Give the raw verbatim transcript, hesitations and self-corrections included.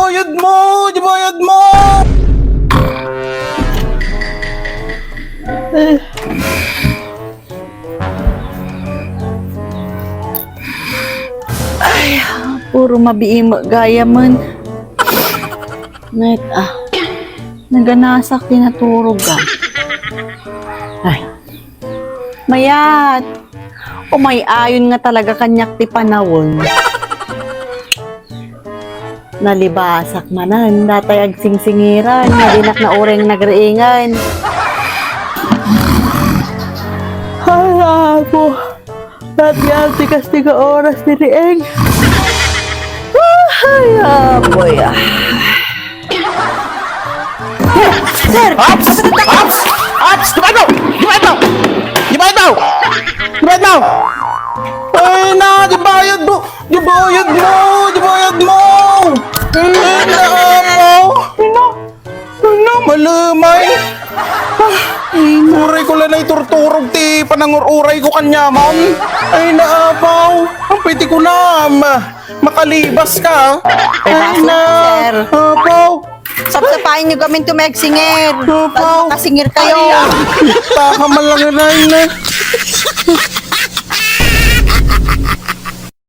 Bayad mo! Di bayad mo! Ay, puro mabiim gayam. Net, ah. Naganasak ti naturog, ah. Ay. Mayat. Umay-ayon nga talaga kaniak ti panawen. Nalibasak manen, datay agsingsingiran, nga dinak nauray nga nagriingan. Ay, apo. Dati ti kasta nga oras ti riing. Ay, apoy, ah. Sir! Ops! Ops! Ops! Di ba ito? Di ba ito? Di ba ito? Di ba ito? Ay na, di bayad mo! Di bayad mo! Di bayad mo! Ay na, apo! Ay na, ay na, malamay! Ah, uray ko la naiturturog ti panangur-uray ko kaniaman. Ay na, apo! Ang pwede ko na, ma-, makalibas ka. Ay na, sir. Apo! Sapsapain niyo kami to, Meg Singer. Opo. Pag makasingir kayo. Ay, ah. Taka man lang na, na.